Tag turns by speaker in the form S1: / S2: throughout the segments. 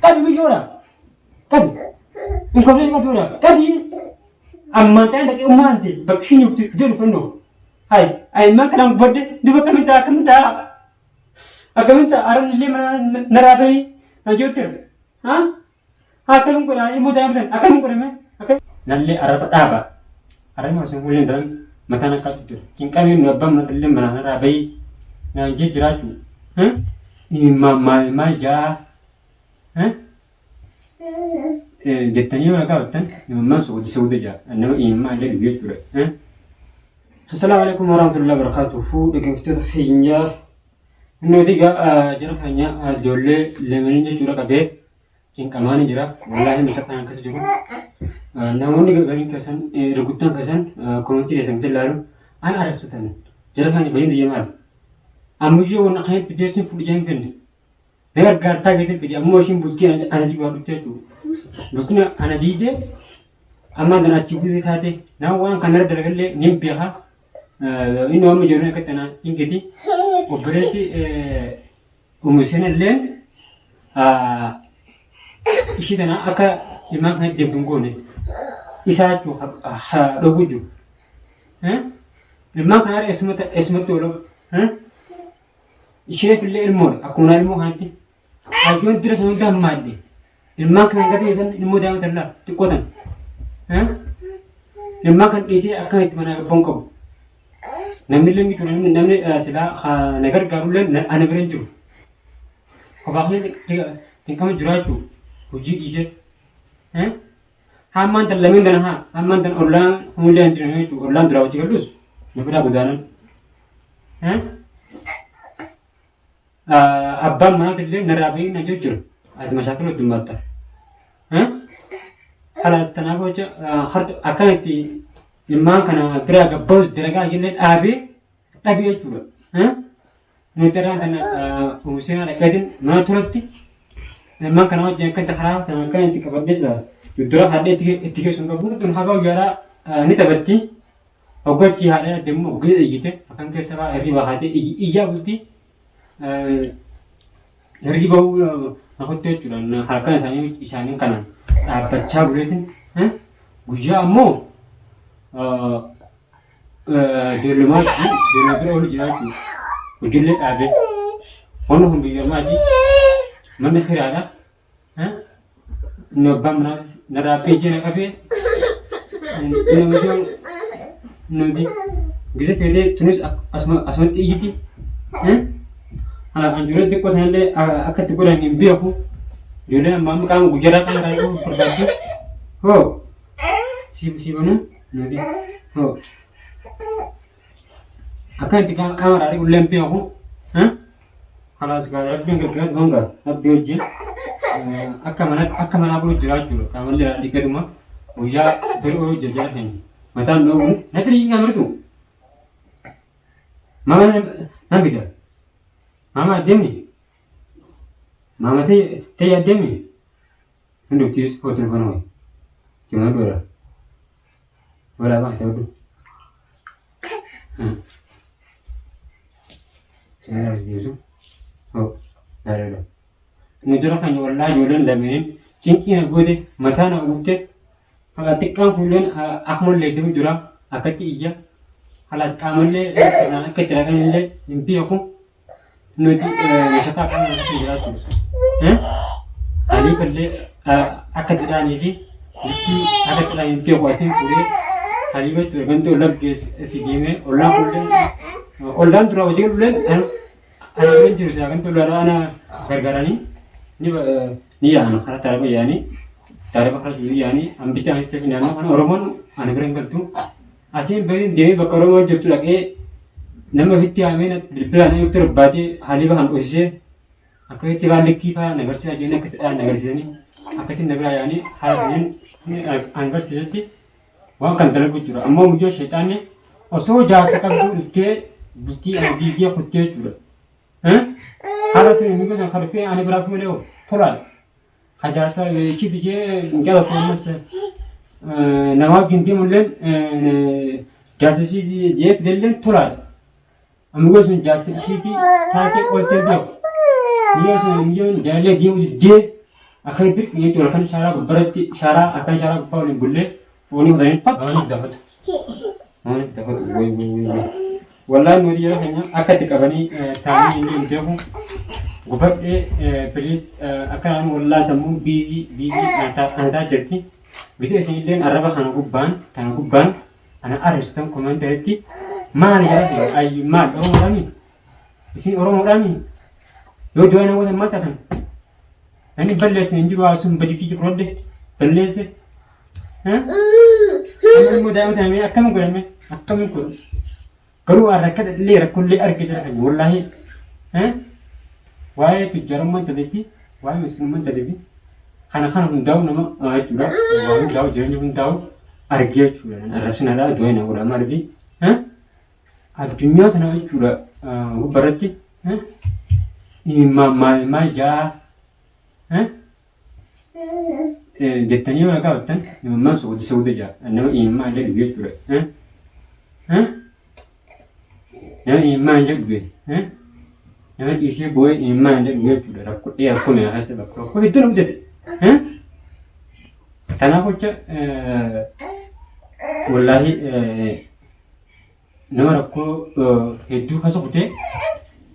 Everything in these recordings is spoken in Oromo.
S1: Qabi biyyoodha. Qabi. Hin kofleen qabi yoodha. Qabi. Ammaan ta'an dhaqee ummaan ta'e bakka ishiin jirtu jedhu fannoo. Hayi ayimmaan kanaan gubbadde duba akkamiin ta'a akkamiin ta'a. Akkamiin ta'a aran illee mana na raafanii na jirtu. Haa? Akkamiin godhaa ilmoo daa'ima fidan akkamiin godhame akkamiin. Nallee arraba dhaaba. Arrabni osoo hin fuulleen daran mataan akkas jira. Cinqamee nu abbaan mana illee mana narraa bahii naan jee jiraachuu. Maal maal maal jaa jettanii yoo na gaafattan imimmaan sun hojii sa'uuta jaa nama imimmaan jedhu jechuudha. Assalaamu alaikum warahmatullahi wabarakatuh. Dhaggeeffattoota keenya nuti egaa jara keenya ijoollee lamanii jechuudha qabee cinqamaa ni jira. Wallaahi mashaqaan akkasa jiru. Namoonni gariin keessan rukuttaan keessan komentii keessan miti ilaalu an arrabsitan. Jara keenya baay'een biyya maali? Ammayyuu wanna kanatti deessin fudhu jeen fenne. Na gargaartaa keetiin fide ammoo ishiin bultii ana diigaa dhufte jechuudha. Bultiin ana diidee amma gana achi buutee taate nama waan kanarra dalagallee ni beeka. Inni waan ijoolleen akka tanaa cinqiti. Obboleessi Umuseen illee ishii tana akka ilmaan kana deemtu hin goone isaa jechuun haa dhoguu jiru. Ilmaan kana eessumatti oolu. Isheef illee ilmoodha akkuma ilmoo kanatti. Hayyoon dira sana hunda hammaadhe. Ilmaan kan hangafa san ilmoo daa'ima tallaa xiqqoo tan. Ilmaan kan dhiisee akka itti mana gabboon qabu. Namni illee miti namni namni silaa na gargaaru illee ana bira hin jiru. Kophaa kiyya xiqqama jiraachuu hojii dhiisee. Hammaan tan lameen tana haa hammaan tan ollaan humillee hin jiran jechuudha. Ollaan duraa hojii galus na biraa godaanan. Abbaan manaati illee narraa bahii na jiru jira. Ati mashaakila heddummatta. Kalaas tanaaf jecha akkan itti ilmaan kana biraa gabbaus dalagaa illee dhaabee dhabee jechuudha. Nuti irraan kana umuseenaa dhaqeetiin mana turatti ilmaan kana wajjin akka itti karaa kana akka itti qabadhee sila dura haadhee itti keessu hin qabu. Tun haga guyyaadhaa ni taphatti. Hoggachi haadha deemu hoggisa iyyite akkan keessa fa'aa hirriba haatee iyyaa bulti. Hirriba nakutti jechuudha. Halkan isaanii isaanii kanaan dhaabbachaa buleetiin guyyaa ammoo ijoollumaa ijoollee bira oolu jira jechuudha. Ijoollee dhaabee wanni kun biyya ormaati manni firaadha. Inni abbaan manaatis narraa peejii na qabee inni hojii nuti gisa feetee tunis asumatti iyyiti. Kanaaf ijoollee xiqqoo sanallee akka itti godhan hin beeku. Ijoolleen amma amma qaama guyyaarraa qaama irraa eeguu barbaaddu. Hoo si banuu nuti hoo akka itti qaama irraa eeguu illee hin beeku. Kalaas gaa rabbiin gargaartu hanga rabbi wajjin akka mana akka manaa godhu jiraachuu qaamaan jira dhiqatuma guyyaa bira oolu jajjara keenya mataan dhoowwu natti ni gamartu mama na fida mama addemi mama ta'e addemi hundumtiis hoo telefona wayi jimna dhoora wala baa ta'u Nu dura kan ollaa ijoolleen lameen cinqii na goote mataa na guutte haala xiqqaan fuulleen akkuma leetimu jira akkatti iyya halaas qaamallee sirnaan akka itti dhaqan illee hin beeku nuti meeshaa qaama keessa jiraatu. Haliif illee akka jedhaanii fi likkii akka jedhaan hin beeku asiin fuudhee haliifa jechuudha ganti ollaan itti deemee ollaan fuullee ollaan dura hojii galuulleen ana bira jiru isaa ganti ollaan ana gargaaranii ni yaa'an karaa taarifa yaa'anii taarifa karaa jiru yaa'anii hambicha anis naannoo kana Oromoon ana bira hin galtu. Asiin bahin deemee bakka Oromoon jirtu dhaqee nama ofitti yaamee bilbilaan ofitti robbaatee haliiba kan dhoosisee akkasitti waan likkii fa'aa na agarsiisaa jedhanii akka itti na agarsiisanii akkasiin na biraa yaa'anii haala saniin an agarsiisetti waan kan dalagu jechuudha. Ammoo mucoo sheexaanni osoo jaarsa qabduu dhuftee bultii ana diigee kuttee jechuudha. Haala saniin mucoo sana kan dhufee ani biraaf malee tolaadha. Hajaarsa ishii biyee mucaa tokko ammas nama wajjin deemulleen jaarsa ishii jee fidelleen tolaadha. Amma sun jaarsa ishiitii taatee ooltee beeku. Miyyoo sun miyyoon jaalallee deemu diddee Akka dirqii jechuudha kan shaaraa gubbaratti shaaraa akkan shaaraa gubbaa waliin bullee foonii fudhanii Maaliif dafatu? Maaliif dafatu? Way way way way. Wallaahi nuti yeroo keenya akka itti qabanii taa'anii inni hin beeku. Gubadhee please akka naan wallaahi sammuun biizii biizii anataa jirti. Bitee isinilleen arraba kana gubbaan kana gubbaan ana arrabsitan komentaritti maali jedha ayyi maal Oromoodhaami? Isin Oromoodhaami? Yoo du'aa namoota maal taatan? Namni balleesse hin jiru haa sun badii fudhadhe balleesse. Amma immoo daa'ima tana mee akkamiin godhame akkamiin godhu garuu waan rakkata illee rakkoollee arge jira kan wallaahi waa'ee tujjaarummaan tateefi waa'ee miskinummaan tateefi kana kana hundaa'u nama jechuudha waa hundaa'u jireenya hundaa'u argee jechuudha arrabsinaadhaa du'ee na godha maaliifi addunyaa kana jechuudha gubbarratti maal maal jaa jettanii yoo na gaafattan imimmaan soqotti soqotti jaa nama imimmaan illee dhuge jechuudha. Nama imimmaan illee dhuge nama ciisee boo'ee imimmaan illee dhuge jechuudha rakkoo rakkoo meeqa keessa rakkoo rakkoo hedduu na mudate. Kanaaf jecha wallaahi nama rakkoo hedduu keessa kutee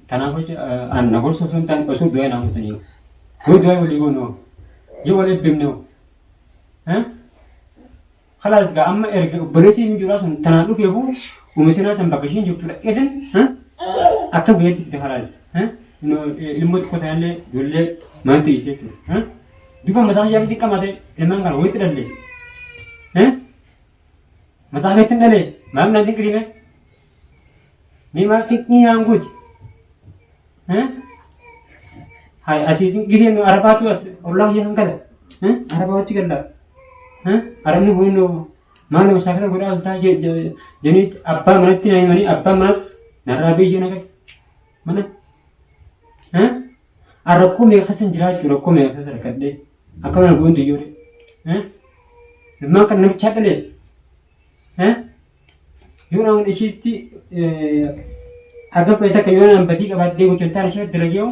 S1: kanaaf jecha an na gorsa osoo hin taane osoo du'aa naa kutanii yoo du'aa walii goone hoo yoo wal eebbifne hoo kalaas gaa amma erga obboleessi hin jiraa sun tanaan dhufeefu umisinaa san bakka ishiin jirtu dhaqeetin akka biyyatti fide kalaas ilmoo xiqqoo tanallee ijoollee manatti dhiisee jechuudha. Duuba mataa kiyyaa xiqqaa ilmaan kana walitti dhallee. Mataa keetti hin dhalee maal naan cinqirime? Mee maal cinqii naan gooti? Hay asii cinqiree nu arabaatu as ollaa kiyya kan gala. Arabaa wajji galla. Arabni kun maal nama shaakala godhaa ol ta'a jedhanii abbaa manatti na himanii abbaa manaas narraa biyyee na qabe. Mana. Rakkoo meeqa keessa jiraachuu rakkoo meeqa keessa rakkadhee akka mana goontu iyyuu. Ilmaan kan namichaa dhalee yoo naan ishiitti haga fedhe takka yoo naan badii qabaadhee gocha hin taane ishee dalagee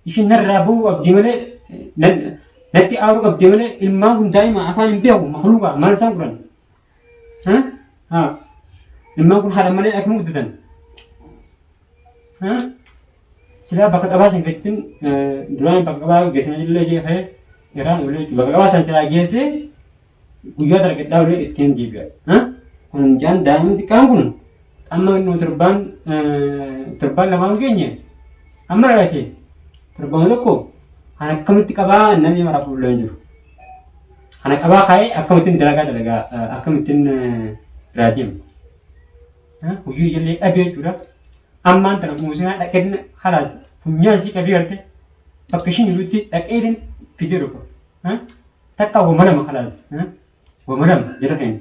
S1: ishiin narraa ba'uu qabdi malee natti aaruu qabdi malee ilmaan kun daa'ima afaan hin beeku makluuqa maal isaan godhan ilmaan kun haadha malee akkam guddatan Silaa bakka qabaa san keessatti duraan bakka qabaa geessina illee ishee ka'ee irraan olee jechuudha. Bakka qabaa san silaa geessee guyyaa dargadhaa olee ittiin deebi'a. Kun mucaan daa'imni xiqqaan kun amma nu torbaan torbaan lamaan geenye amma dhalate torbaan tokko kan akkamitti qabaa namni maraaf fuullee hin jiru. Kana qabaa kaa'ee akkamittiin dalagaa dalagaa akkamittiin biraa deema. Hojii ijoollee dhabee jechuudha. Ammaan tana muuzinaa dhaqeen halaas funyaan ishii qabee garte bakka ishiin jirutti dhaqeetiin fidee dhufa. Takka wama lama halaas wama lama jira keenya.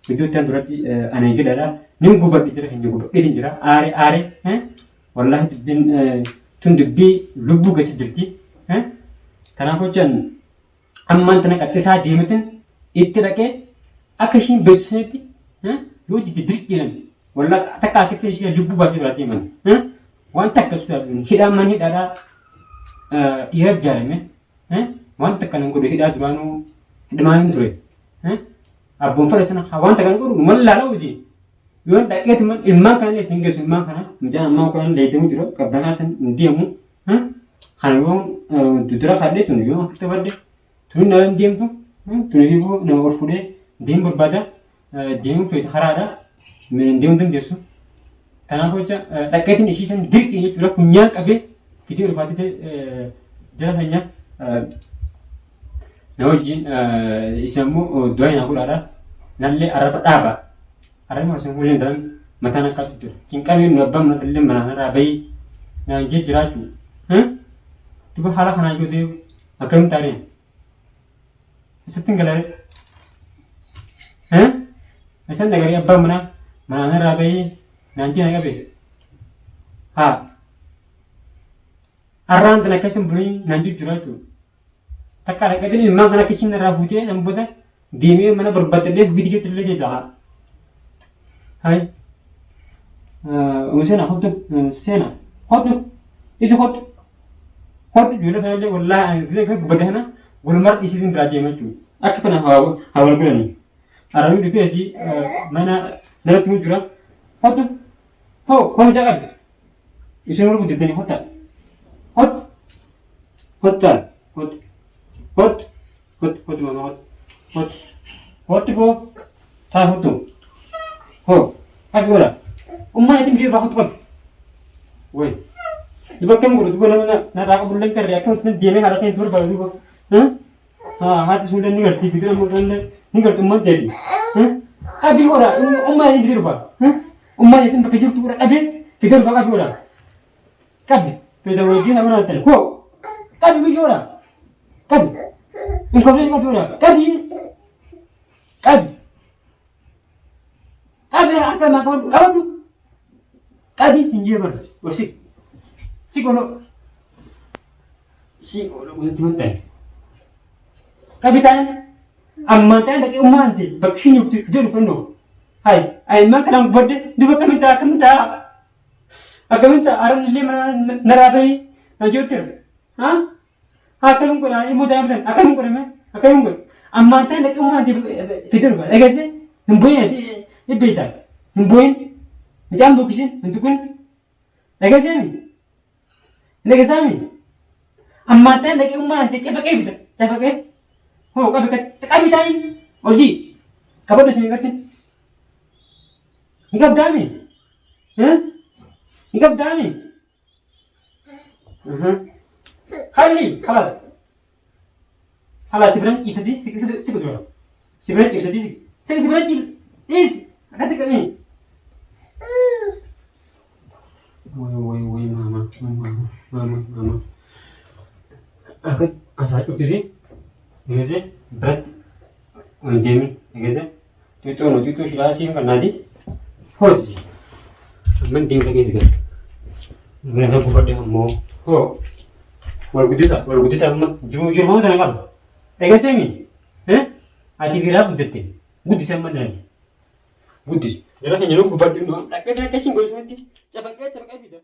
S1: Iddoo itti duratti ana jedhadha. Nin gubadhe jira keenya gubadheetiin jira. Aare aare wallaahi dubbiin tun dubbii lubbuu keessa jirti. Kanaaf hojjan ammaan tana qaxxisaa deematin itti dhaqee akka ishiin beektu sanitti yoo jiddi dirqiidhaan wallaa takka akkitti ishee lubbuu baasee biraa deeman waan takka sodaatu hidhaan man hidhaadhaa dhiira jaalame waan takka nan godhu hidhaa duraanuu hidhamaa hin ture abboon fara sana waan takka nan godhu mallaala hojii yoon dhaqeetuma ilmaan kana illee hin geessu ilmaan kana mucaan ammaa kan leeddamu jira qabbanaa san hin deemu Kana yoo dudura kadhe tun yoo akkatti badde tun na hin deemtu tun ifuu nama ol fuudhee deemu barbaada deemuu feete karaadha hin deemuu dandeessu. Kanaaf jecha dhaqeetiin ishii san dirqii jechuudha funyaan qabee fidee ulfaatee jara keenya na wajjin isin ammoo du'a naa godhaadha nallee arraba dhaaba. Arrabni osoo hin fuulleen daran mataan akkas jira. Cinqamee nu abbaan mana illee manaan irraa bahii naan jee jiraachuu. Duba haala kanaan yoo deemu akkamiin taaneen? Isatti hin galaree? Isan dagaree abbaan manaa manaan irraa bahii naan jee na qabe. Haa. Arraan tan akkas hin bulin naan jiru jiraachuu. Takka dhaqatiin ilmaan kana akka ishiin irraa fuutee nan booda deemee mana barbaadadhee viidiyootti illee deebi'a. Hai. Umu Seenaa kottu. Seenaa kottu. Isa kottu. Hotu ijoollee kanallee wallaahi gisee kan gubadde kana walumar dhiisitiin biraa deema jechuudha. Akka kana haa wal godhanii. Arabii dhufee asii mana namatti mu jira. Hotu hoo hoo mucaa qabdi. Isin wal guddatanii hotta. Hotu hottaa hotu hotu hotu hotu mama hotu hotu hotu boo taa hotu hoo qabi godha. Ummaa itti miti irraa hotu qabi. Way. Duba akkam godhu duba nama narraa qabullee hin qarree akkamitti deemee haadha seentu barbaadu duba. Haati sun ni garti biqila muudallee ni garti ummaan teeti. Qabii godha ummaa inni fidee dhufa. Ummaa jechuun bakka jirtu godha qabee fidee dhufa qabii godha. Qabi fedha wajjin nama naan ta'e koo qabi biyya godha. Qabi hin qabee qabi godha qabi qabi qabi harka namaa qabadhu qabadhu qabi sin jee bara gorsi si godho si godho godhatti maxxane. Qabi ta'an ammaan ta'an dhaqee ummaan ta'e bakka isheen jirtu fidee dhufannoo. Hay ayimmaan kanaan gubadde duba akkamiin ta'a akkamiin ta'a akkamiin ta'a aran illee mana naraa bahii na jirtu ha haa akkamiin godha immoo daa'ima fidan akkamiin godhame akkamiin godha ammaan ta'an dhaqee ummaan ta'e fidee dhufa dhageesse hin bu'in iddoo itti hin bu'in mucaan bukkisin hin tuqin dhageesseemi dhageessaami ammaan ta'an dhaqee ummaan ta'e cafaqee fida cafaqee hoo qabi qabi ta'i hojii qabadhu isin irratti hin qabdaami hin qabdaami Halli خلاص خلاص سبرن ibsati si godhu سبرن ibsati si سبرن ibs akkatti qabi way way way mama mama mama mama akka asaa cufti eegase biratti hin deemin eegase xuuxxoo no xuuxxoo shilaa siin kannaati hoosi amman deemu dhaqee fida bira kan gubadhe ammoo hoo wal guddisa wal guddisa amma jiru jiru tana qaba eegase mi ati biraa guddatte guddisa amma dhalate guddisa jara keenya nu gubadhe dhaqee dhaqee siin gochuutti cafaqee cafaqee fida.